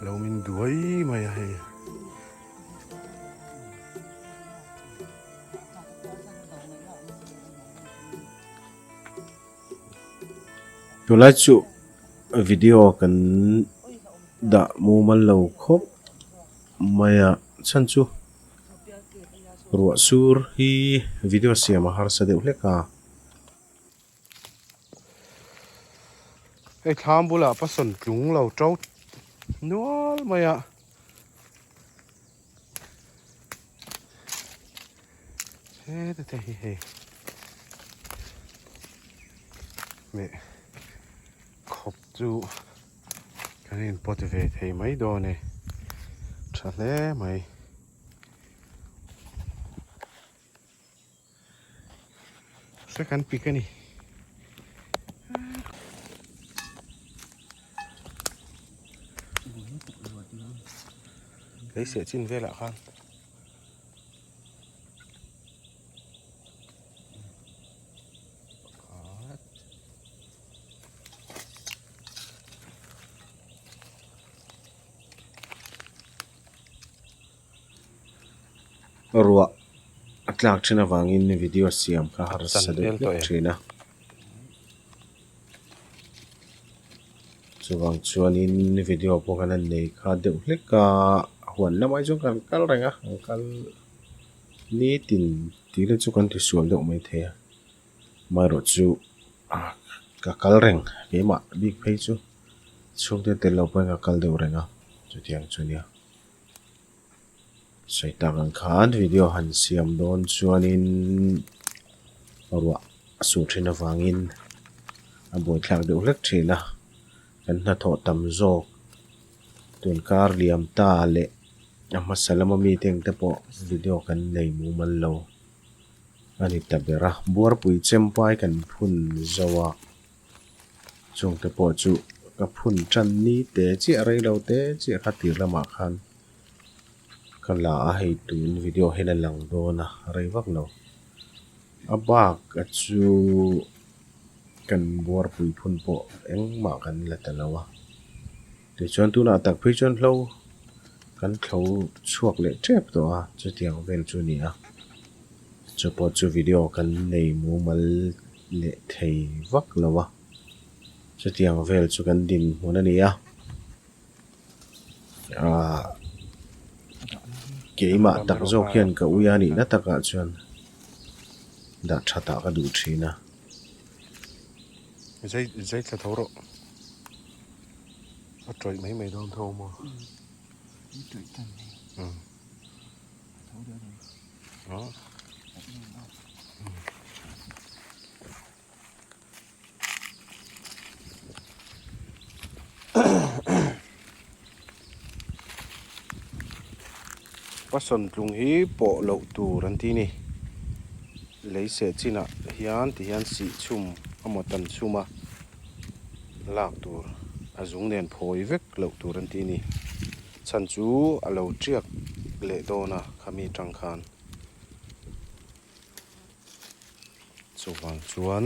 Lo min duai mai a hei. Tunlai chu video kan dah mumal lo khawp mai a chhan chu ruah sur hi video siam a harsa deuh hlek a. Hei thlam bulah pasawn tlung lo to nual mai a. Heta te hi hei meh khawp chu kan in pawt ve thei mai dawn e tha hle mai. Se kan pik a ni. Lei seh chin velah khan. Pakhat. Ruah a tlak thin avangin video siam kha harsa deuh hlek thin a. Chuvang chuanin video pawh kan han nei kha deuh hlek a, huan lamah hi chuan kan kal reng a, kan kal nitin tih te chu kan ti sual deuh maithei a, amaherawhchu ka kal reng keimah bik phei chu chhungte tel lo pawhin ka kal deuh reng a, chutiang chu a nia. Sawi tak ang khan video han siam dawn chuanin ruah a sur thin avangin a buaithlak deuh hlek thin a, kan hnathawh tam zawk tun kar liam ta leh a hmasa lama mite ang te pawh video kan nei mumal lo a ni ta ber a, buarpui chempai kan phun zo a. Chungte pawh chu ka phun tan ni te chiah rei lo te chiah kha tir lamah khan ka la a, hei tun video hian a lang dawn a rei vak lo. A bak a chu kan buarpui phun pawh engmah kan la ta lo a, tichuan tunah tak phei chuan hlo kan thlo chhuak leh tep tawh a chutiang vel chu a ni a. Chu pawh chu video kan nei mumal leh thei vak lo a, chutiang vel chu kan dinhmun a ni a, aah keimah tak zawk hian ka ui a nihna takah chuan dah that ah ka duh thin a. Zai zai thla tho rawh a tawih mai mai dawn tho maw? Pasawn tlung hi pawh loh tur an ti a ni. Lei seh chinah hian ti hian sih chhum emaw tan chhum a lak tur a zung nen phawi vek loh tur an ti a ni. Chhan chu a lo tiak leh dawn a khami tang khan. Chuvang chuan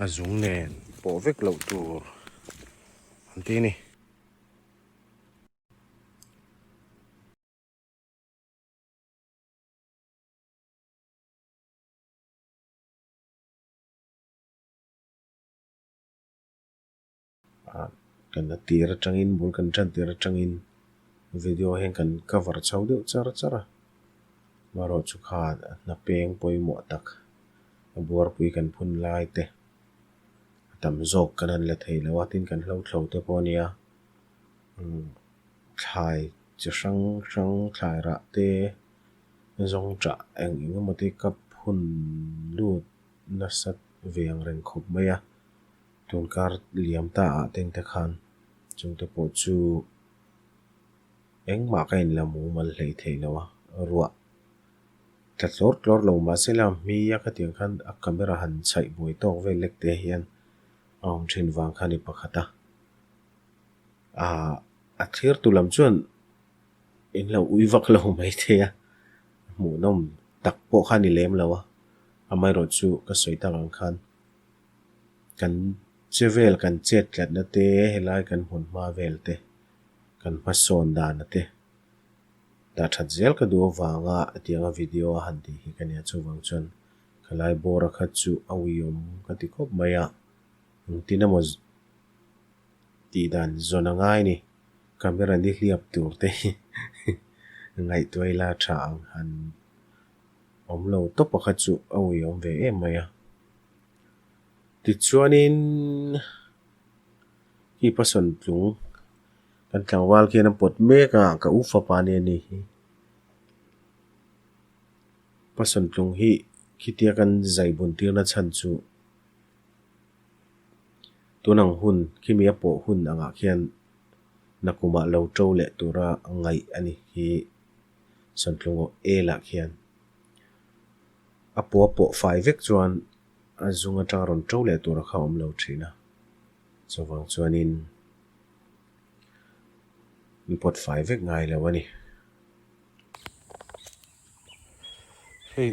a zung nen pawh vek loh tur an ti a ni. Ah kan a tir atangin bul kan tan tir atangin video hian kan cover chho deuh char char a amaherawh chu kha hna peng pawimawh tak a buarpui kan phun lai te a tam zawk kan han la thei lo a tin kan hlo thlo te pawh a nia umm thlai chi hrang hrang thlai rah te zawng tah eng eng emaw te ka phun lut nasa ve ang reng khawp mai a. Tunkar liam ta ah teng te khan chungte pawh chu engmah ka inla mumal hlei thei lo a, ruah tla tlawr tlawr lo mahse la hmi a khatiang khan a camera han chhaih buai tawk vel lek te hian a awm thin vang kha a ni pakhat a, aah a thlir tu lam chuan in lo ui vak lo mai thei a, hmuhnawm tak pawh kha a ni lem lo a, amaherawhchu ka sawi tak ang khan. Kan Che vel kan chet tlatna te, helai kan hmun hma vel te, kan hmasawn dana te dah that zel ka duh avanga hetianga video a han tih hi ka nia. Chuvang chuan khalai bawra kha chu a uiawm ka ti khawp mai a, engtin emaw tih dan zawn a ngai ni. Camera ni hliap tur te hi ngaihtuah ila tha ang han awm lo tawp a kha chu a uiawm ve em mai a. Tichuanin khi pasawn tlung kan tlangval khian a pawt mek a, ka u fapa nia ni hi. Pasawn tlung hi khitia kan zai bun tirna chhan chu tun ang hun khimi a pawh hun angah khian nakumah lo to leh tura ngaih a ni hi sawntlung aw elah khian a pawh a pawh fai vek chuan a zung atanga rawn to leh tura kha a awm lo thin a, chuvang chuanin mi pawt fai vek ngai lo a ni. Hei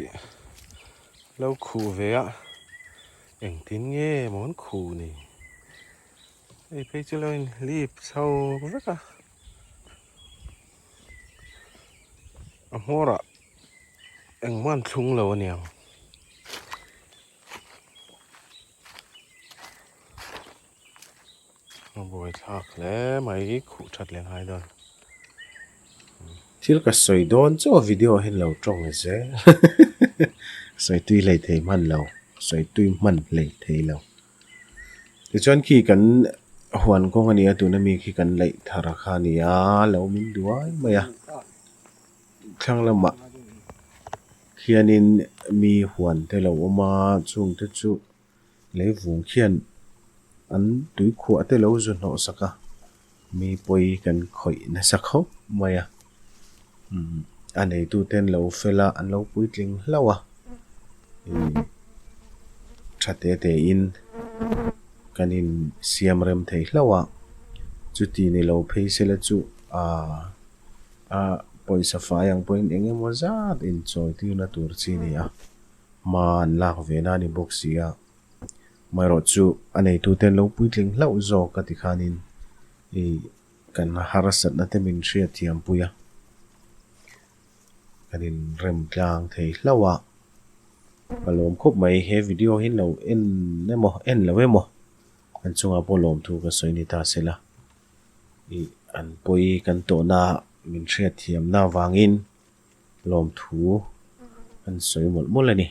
lo khuh ve a, engtin nge maw an khuh ni? Hei phei chu lo inhlip chho vek a, a hmawrah engmah an thlung lo aniang. A buaithlak hle mai khuh that leh ngai dawn. Thil ka sawi dawn chu a video ah hian lo tawng zel sawi tui hlei thei hman lo sawi tui hman hlei thei lo. Tichuan khi kan huan kawng a ni a tuna mi khi kan laih thar a kha a ni a lo min duai mai a thlang lamah khianin mi huan te lo awm a chungte chu. Lei vung khian an tui khuah te lo zu hnawh sak a, mi pawi kan khawih nasa khawp mai a, umm a neitu te an lo fel a, an lo puitling hlauh a, ih tha te te in kan in siam rem thei hlauh a, chuti ni lo phei sela chu aaa a pawisa fai ang pawhin eng emaw zat inchawi tirna tur chi a ni a. Hma an lak ve na a ni bawk si a, amaherawh chu a neitute an lo puitling hlauh zawk a ti khanin ih kan harsatna te min hriatthiam pui a, kan inrem tlang thei hlauh a, ka lawm khawp mai. He video hi lo en emaw en lo emaw an chungah pawh lawmthu ka sawi ni ta sela ih an pawi kan tawhna min hriatthiamna avangin. Lawmthu an sawi mawlh mawlh a ni.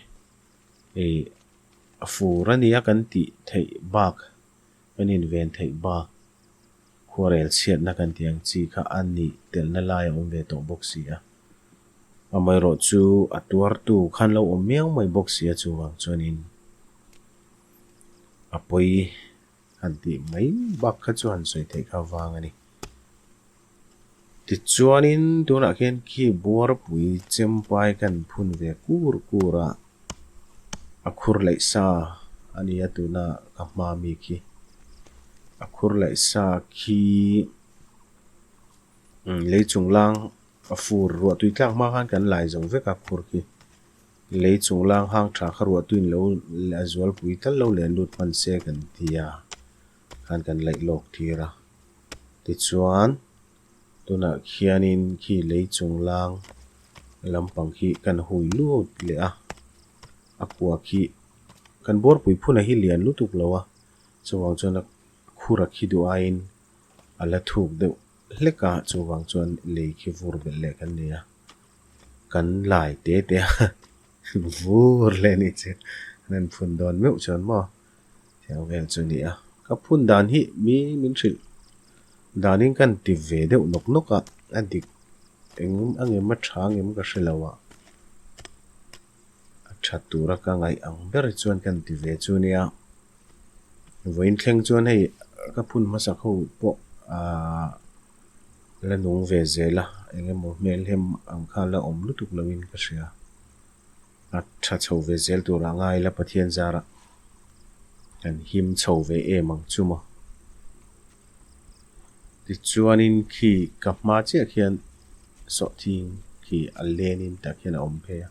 Ih a fur a nia kan tih theih bak, kan inven theih bak, khuarel chhiatna kan tih ang chi kha a nih telna lai a awm ve tawh bawk si a. Amaherawh chu a tuartu khan lo awm miau mai bawk si a chuvang chuanin a pawi han tih mai bak kha chu han sawi theih kha vang a ni. Tichuanin tunah khian khi buarpui chempai kan phun ve kur kur a, a khur laih sa a ni a tuna ka hma mi khi. A khur laih sa khi lei chung lang a fur ruah tui tlak hma khan kan lai zo vek a khur khi. Lei chung lang hang tha kha ruah tuin lo a zualpui tal lo len lut hman se kan ti a, khan kan laih lawk tir a. Tichuan tunah khianin khi lei chung lang lampang khi kan hui lut leh a, a kua khi kan buarpui phun a hi lian lutuk lo a, chuvang chuan a khur a khi duh aiin a la thuk deuh hlek a, chuvang chuan lei khi vur belh leh kan nei a, kan lai te te a vur leh a nih chu an han phun dawn meuh chuan maw. Thiang vel chu ni a, ka phun dan hi mi min hrilh danin ka han ti ve deuh nawk nawk a, a dik eng a ngem a tha ngem ka hre lo a, a tha tura ka ngaih ang ber chuan ka han ti ve chu nia, vawiin thleng chuan hei ka phun hmasak ho pawh aaa la nung ve zel a, eng emaw hmelhem ang kha la awm lutuk loin ka hria. A tha chho ve zel tur ah ngai ila Pathian zarah kan him chho ve em ang chu maw. Tichuanin khi ka hma chiah khian sawhthing khi a lenin tah khian a awm phei a,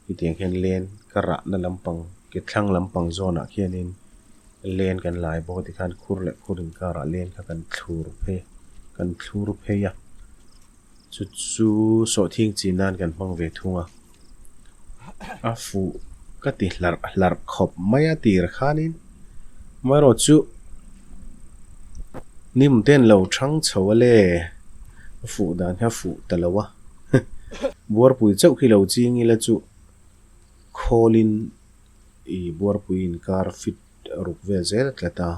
khitiang khian len ka rahna lampang ke thlang lampang zawnah khianin. Len kan lai bawk a tikhan khur leh khur inkarah len kha kan thlur phei kan thlur phei a chu chu sawhthing chin nan kan hmang ve thung a a fuh ka ti hlarh hlarh khawp mai a tir khanin amaherawhchu hnim te an lo thang chho a le a fuh dan kha a fuh ta lo a buarpui chauh khi lo ching ila chu khawlin. I buarpui inkar fit ruk vel zel a tlat a,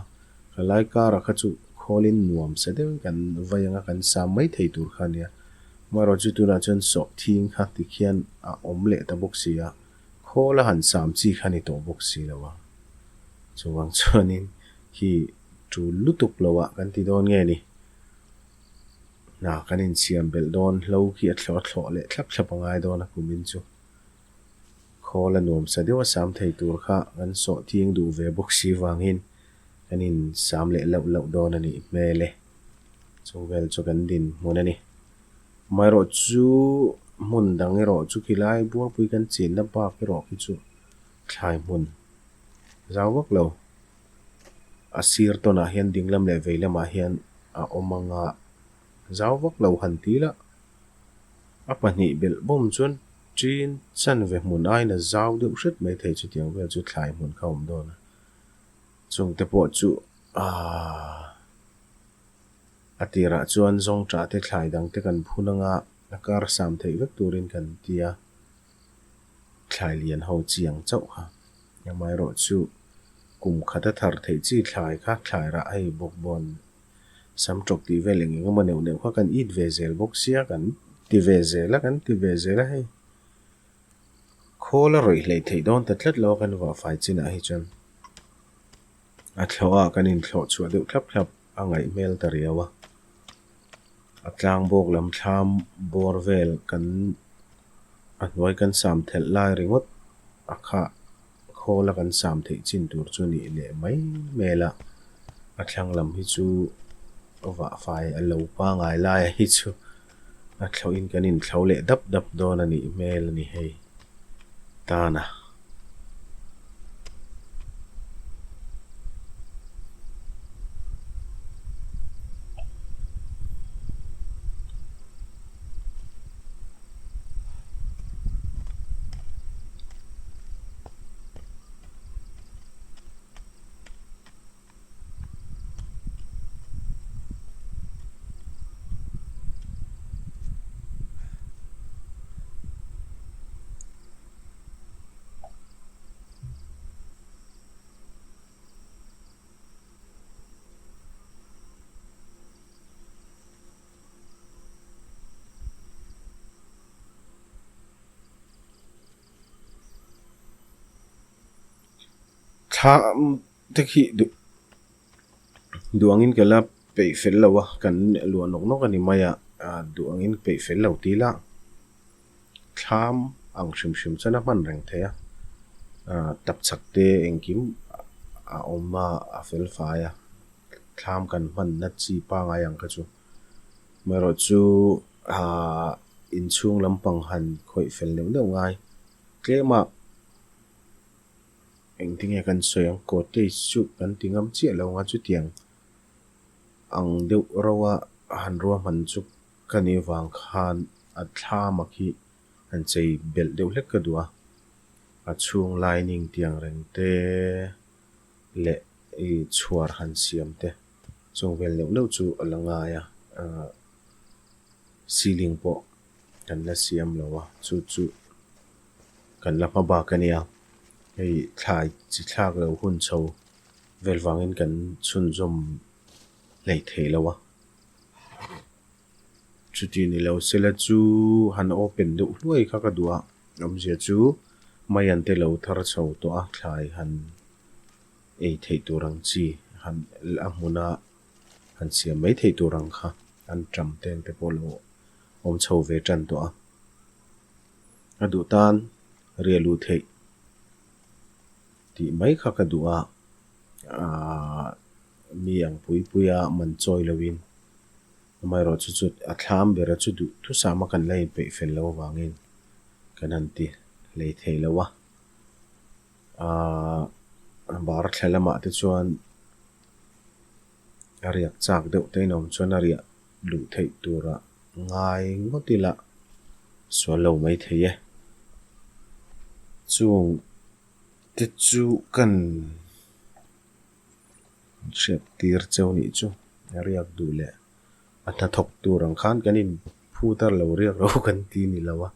khalai karah kha chu khawlin nuam sa deuhin kan vai anga kan sam mai thei tur kha a nia. Amaherawhchu chu tunah chuan sawhthing kha tikhian a awm leh ta bawk si a, khawl a han sam chi kha a ni tawh bawk si lo a. Chuvang chuanin khi tul lutuk lo ah kan ti dawn nge ni? Hna kan insiam belh dawn, hlo khi a thlawh a thlawh leh thlap thlap a ngai dawn a kumin chu. Khawl a nuam sa deuh a sam thei tur kha kan sawh thiang duh ve bawk si vangin kan in sam leh loh loh dawn a nih hmel e. Chung vel chu kan din hmun a ni. Amaherawh chu hmun dang erawh chu khilai buangpui kan chenna bak erawh khi chu thlai hmun zau vak lo. A sir tawnah hian dinglam leh veilamah hian a awm anga zau vak lo han ti lah. A pahnih belh bawm chuan ṭin chanve hmun aiin a zau deuh hret mai thei chutiang vel chu thlai hmun kha a awm dawn a. Chungte pawh chu aaa a tirah chuan zawngṭah te thlai dang te kan phun anga a kar sam theih vek turin kan ti a, thlai lian ho chi ang chauh kha. Amaherawhchu kum khat a thar theih chi thlai kha thlai rah hei bawkbawn Sam tawk tih vel eng eng emaw neuh neuh kha kan it ve zel bawk sia, kan ti ve zel a, kan ti ve zel a hei. Khawl a rawih hleih theih dawn ta tlat lo a kan vahfai chinah hi chuan a thlawh ah kan inthlawh chhuah deuh thlap thlap a ngaih hmel ta riau a. A tlang bawk lam thlam bawr vel kan a hnuai kan sam thelh lai ringawt a khah. Khawl a kan sam theih chin tur chu nih leh mai hmel a, a thlang lam hi chu vah fai a lo pangai lai a hi chu a thlawhin kan inthlo leh dap dap dawn a nih hmel a ni hei tana. Thla te khi duh duh angin ka la peih fel lo a kan luah nawk nawk a ni mai a ah duh angin peih fel lo tih lah thlam ang hrim hrim chuan a hman reng thei a ah tapchhak te engkim a awm a a fel fai a thlam kan hmanna chi pangai ang kha chu. Amaherawh chu aaa inchhung lampang han khawih fel neuh neuh ngai tlem a engtinge kan sawi ang cottage chu kan ti ngam chiah lo ang a chutiang ang deuh rauh a han ruahman chu ka nih vang khan a thlama khi han chei belh deuh hlek ka duh a a chhung lining tiang reng te leh i chhuar han siam te chung vel neuh neuh chu a la ngai a ahh ceiling pawh kan la siam lo a chu chu kan la hma bak a nia hei thlai chi thlak lo hun chho vel vangin kan chhunzawm hleih theih lo a chuti ni lo sela chu han open deuh hluai kha ka duh a awmzia chu mai an te lo thar chho tawh a thlai han. ei theih tur ang chi han a hmuna han siam mai theih tur ang kha an ṭam te ang te pawh lo awm chho ve ṭan tawh a. A duh tan riah luh theih tih mai kha ka duh a, aaa mi ang pui pui a man chawi loin amaherawh chu chu a thlam bera chu duh thusama kan la inpeih fel loh avangin kan han ti hlei thei lo a. Aaa. Bar thla lamah te chuan a riak chak deuh te in awm chuan a riah luh theih tura ngai ngawt ila sual lo mai thei e. Chung te chu kan hriat tir cheu nih chu a riak duh leh a hnathawk tur ang khan kan in phut a lo riak lo kan ti ni lo a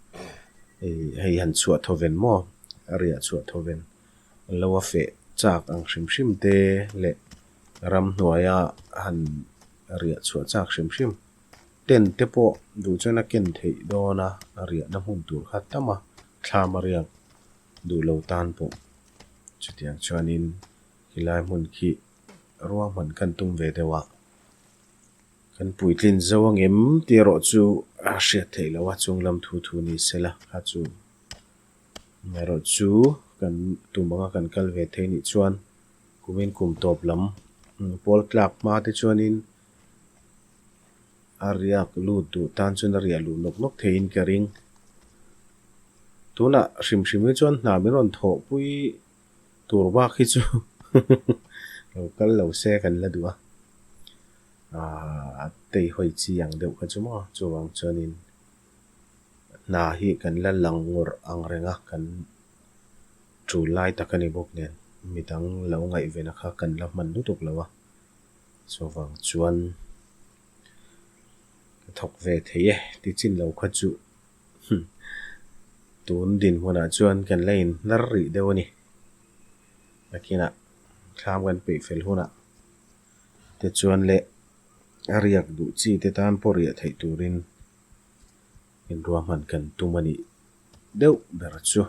hei han chhuah thaw ven maw a riah chhuah thaw ven lo a feh chak ang hrim hrim te leh ramhnuaia han riah chhuah chak hrim hrim tent te pawh duh chuan a ken theih dawn a a riahna hmun tur kha tam a thlam a riak duh lo tan pawh chutiang chuanin khilai hmun khi ruahman kan tum ve deuh a kan puitlin zo ang em tih erawh chu a hriat theih loh a chunglam thu thu ni sela kha chu. Erawh chu kan tum anga kan kal ve thei nih chuan kumin kum tawp lam pawl tlak hma te chuanin a riak lut duh tan chuan a riah luh nawk nawk theiin ka ring. Tunah hrim hrim hi chuan hna min rawn thawhpui tur bak hi chu lo kal lo se kan la duh a, aaa teihawi chi ang deuh kha chu maw chuvang chuanin. Hna hi kan la lang ngawrh ang reng a, kan tul lai tak a ni bawk nen midang lo ngaihven a kha kan la hman lutuk lo a, chuvang chuan ka thawk ve thei e ti chin lo kha chu tun dinhmunah chuan kan la inhnar rih deuh a ni. Nakinah thlam kan peih fel hunah te chuan leh a riak duh chi te tan pawh riah theih turin inruahman kan tum a nih deuh ber chu.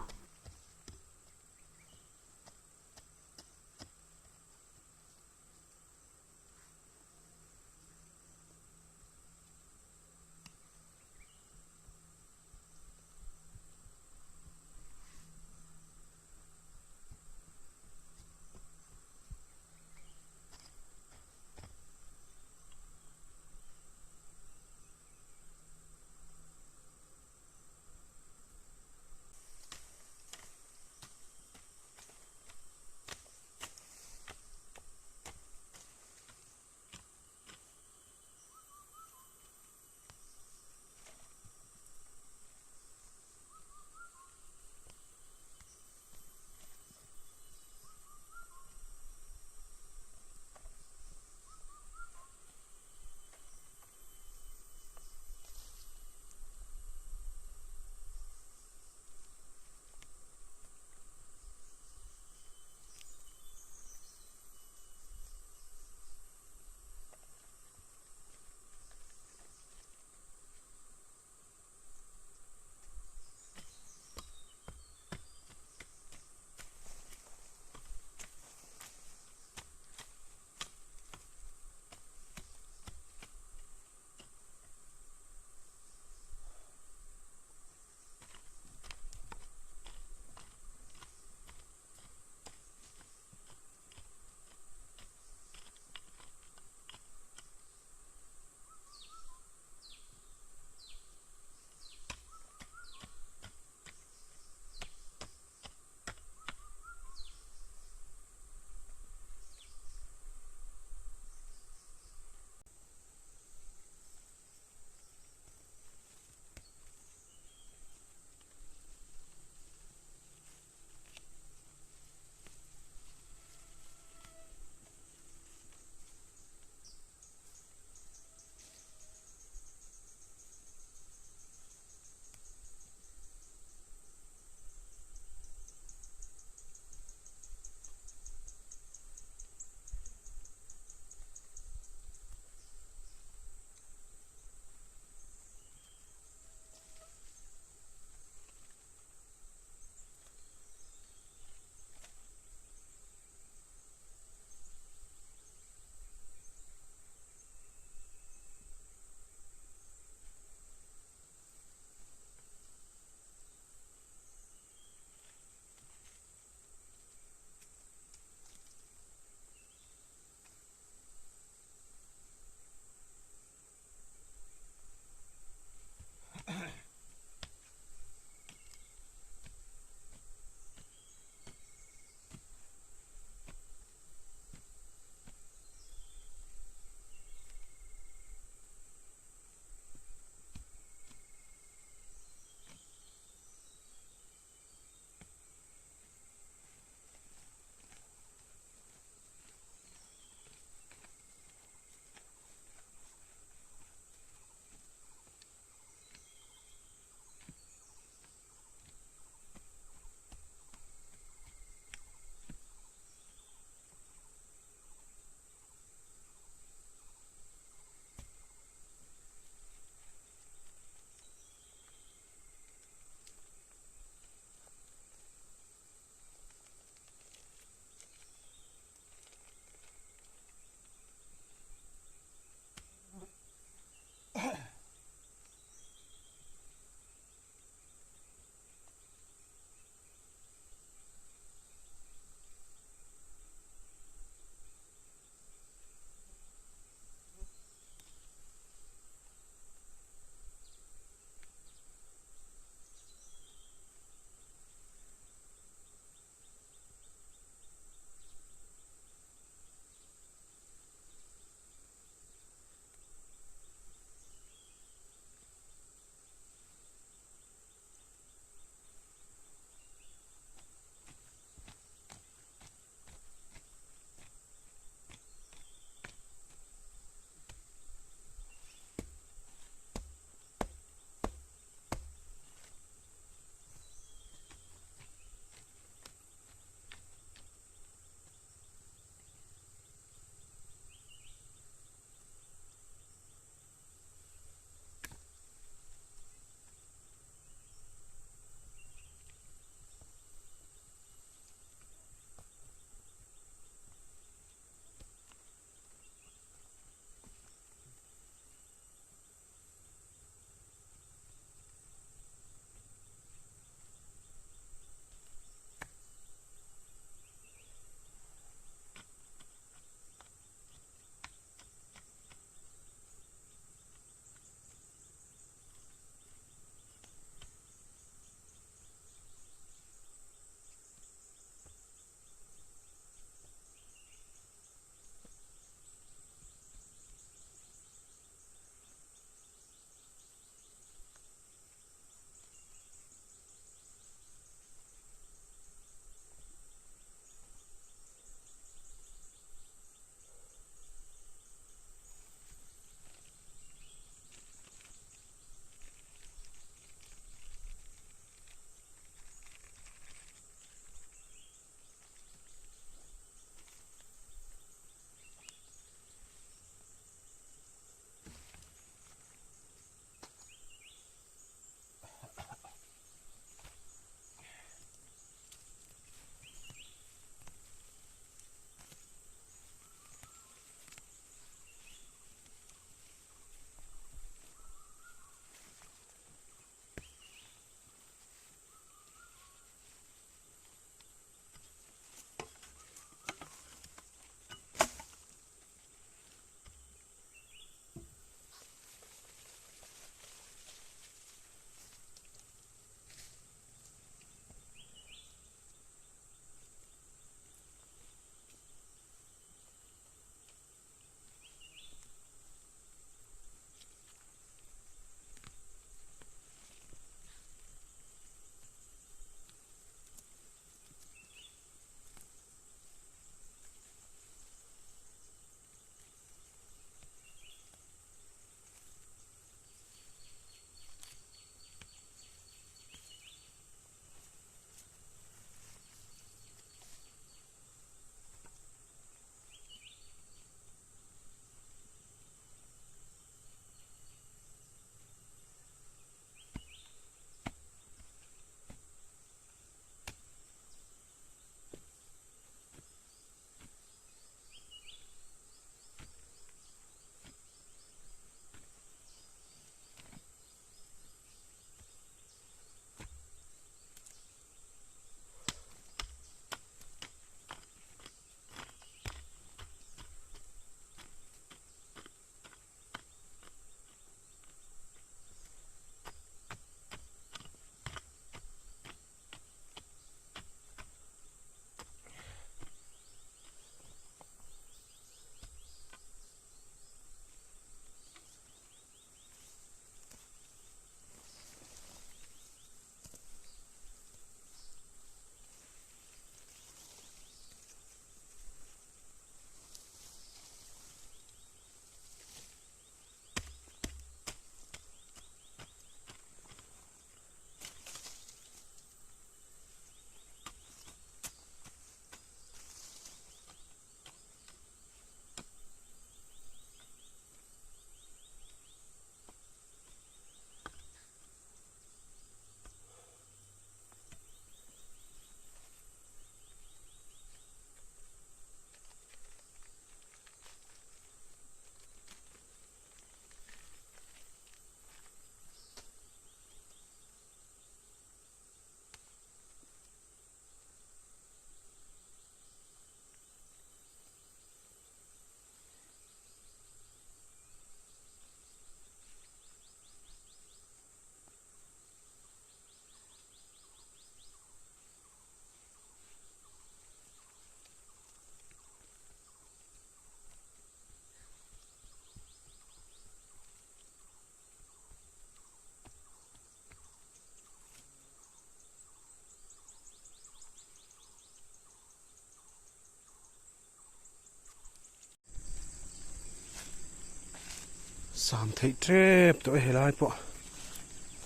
Sam theih tep tawh e helai pawh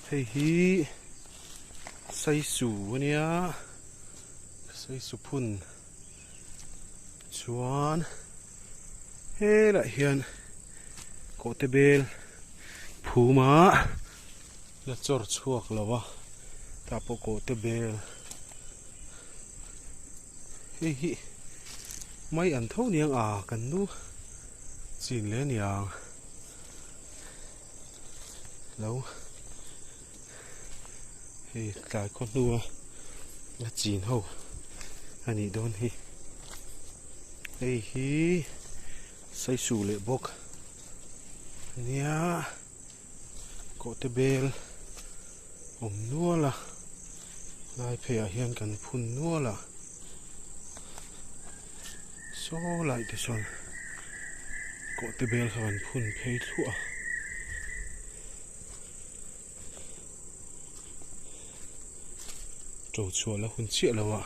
hei hi saisu ania saisu phun chuan helaiah hian kawhte bel phum a la chawr chhuak lo a tah pawh kawhte bel hei hi mai an tho niang a kan nu chin leh aniang lo hei tlai khaw hnua a chin ho a nih dawn hi hei hi saisu leh bawk ania kawhte bel awm nual a lai phei ah hian kan phun nual a saw lai te chuan kawhte bel kha kan phun phei thluah a. To chhuah la hun chiah lo a.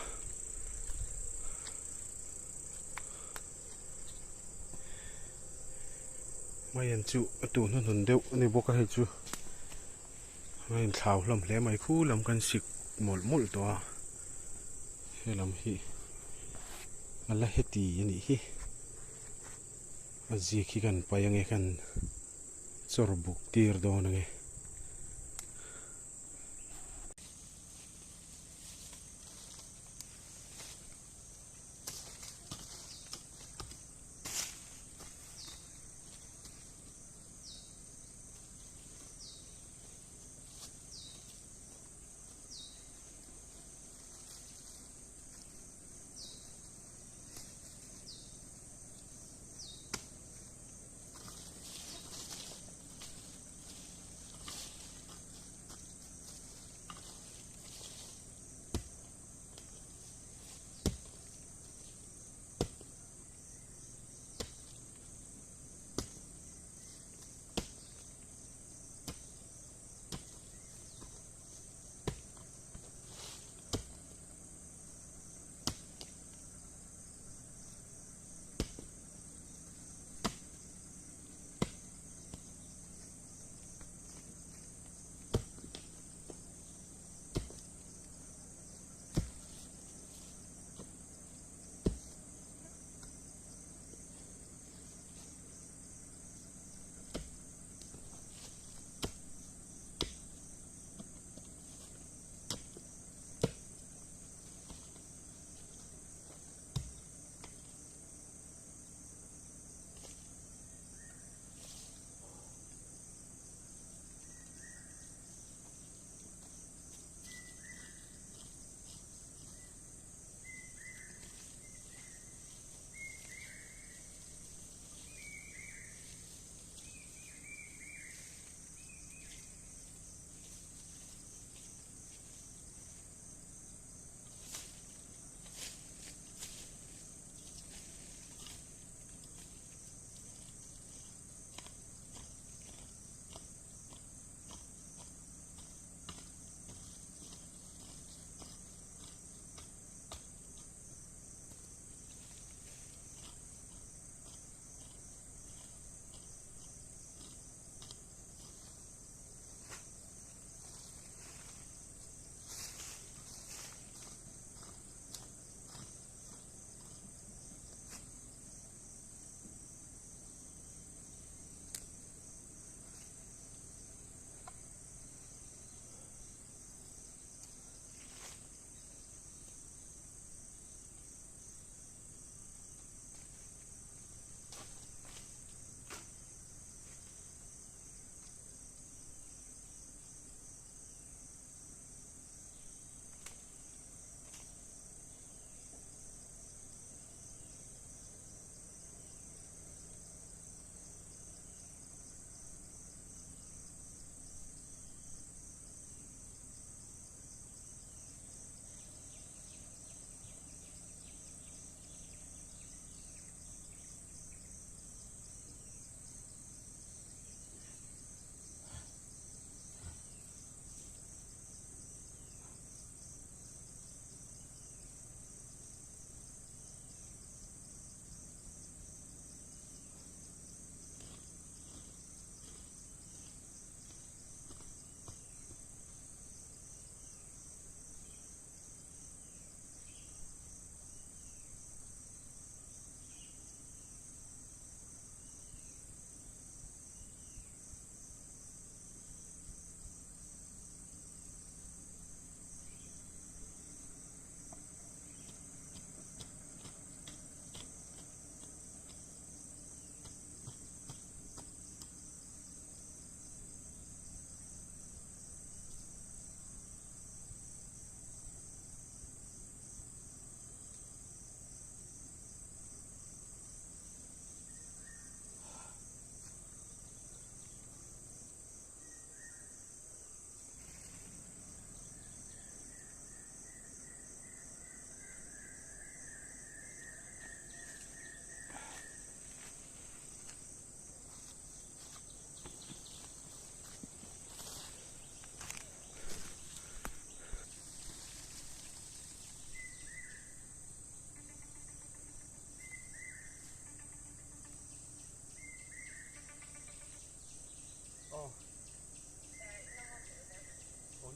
Maian chu a tuh hnuhnun deuh a ni bawk a hei chu a inthlau hlawm hle mai khu lam kan sik mawlh mawlh tawh a helam hi a la heti a nih hi a zik hi kan paih ange kan chawr buk tir dawn ange.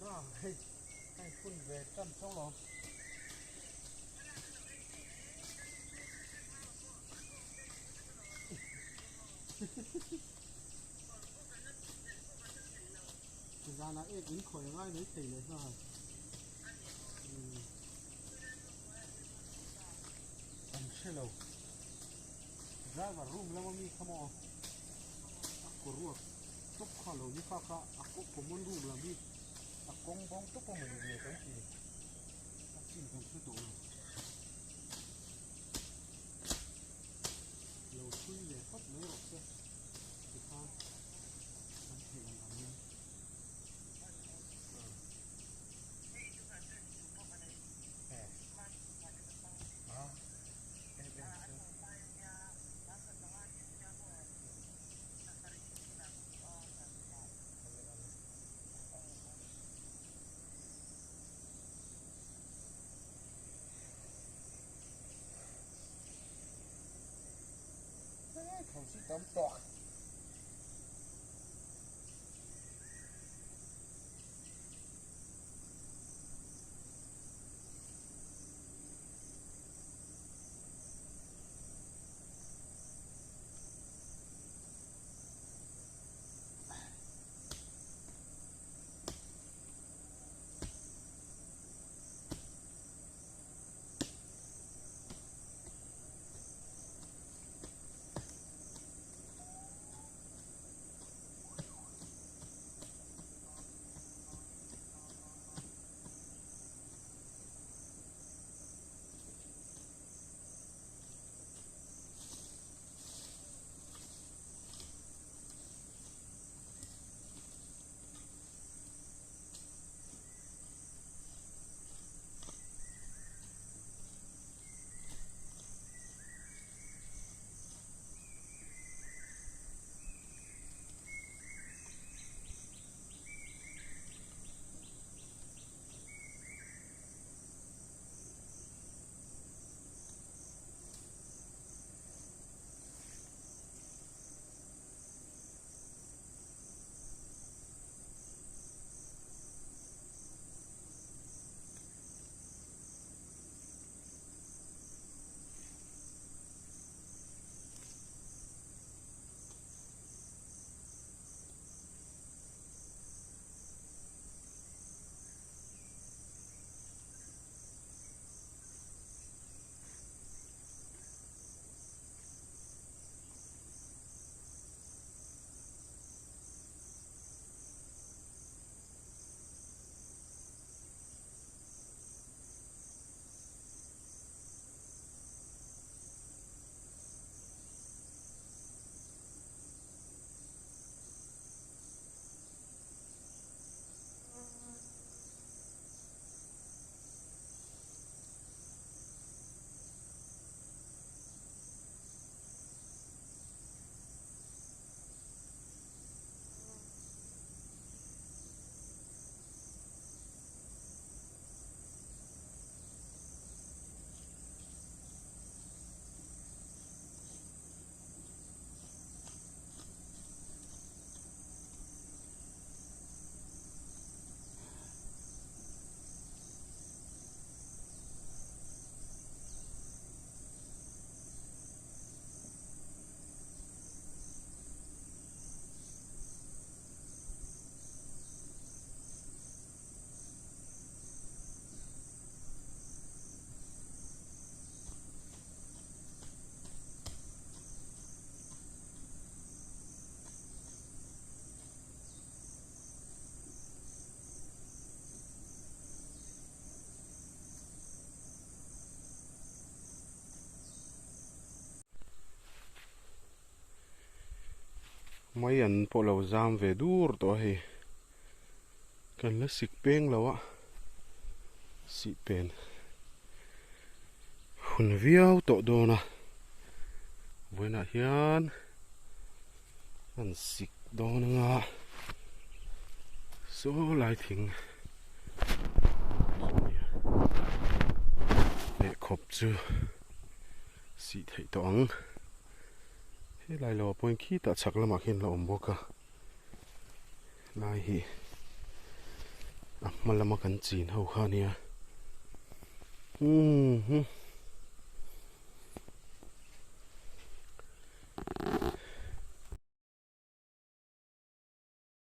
Hei hei hun ve tan chauh lo. Zanah ek in khawi ngai mai thei leh nghal. Kan hre lo. Driver room lama mi kha maw a kaw ruak tawp kha lo ni kha kha a common room lam hi a kawng bawng tawp a mawni ve kan ti a chin kan hre tawh lo. Lo thui ve phawt mai rawh se tikhan kan theih ang angin. Tam tawk. Mai an pawh lo zam ve dur tawh a hei kan la sik peng lo a sih pen hun viau tawh dawn a vawiinah hian an sik dawn anga saw lai thing leh khawp chu sih theih tawh ang. Helai lo ah pawhin khitah chhak lamah khian la awm bawk a lai hi. A hma lama kan chin ho kha ania. Umm.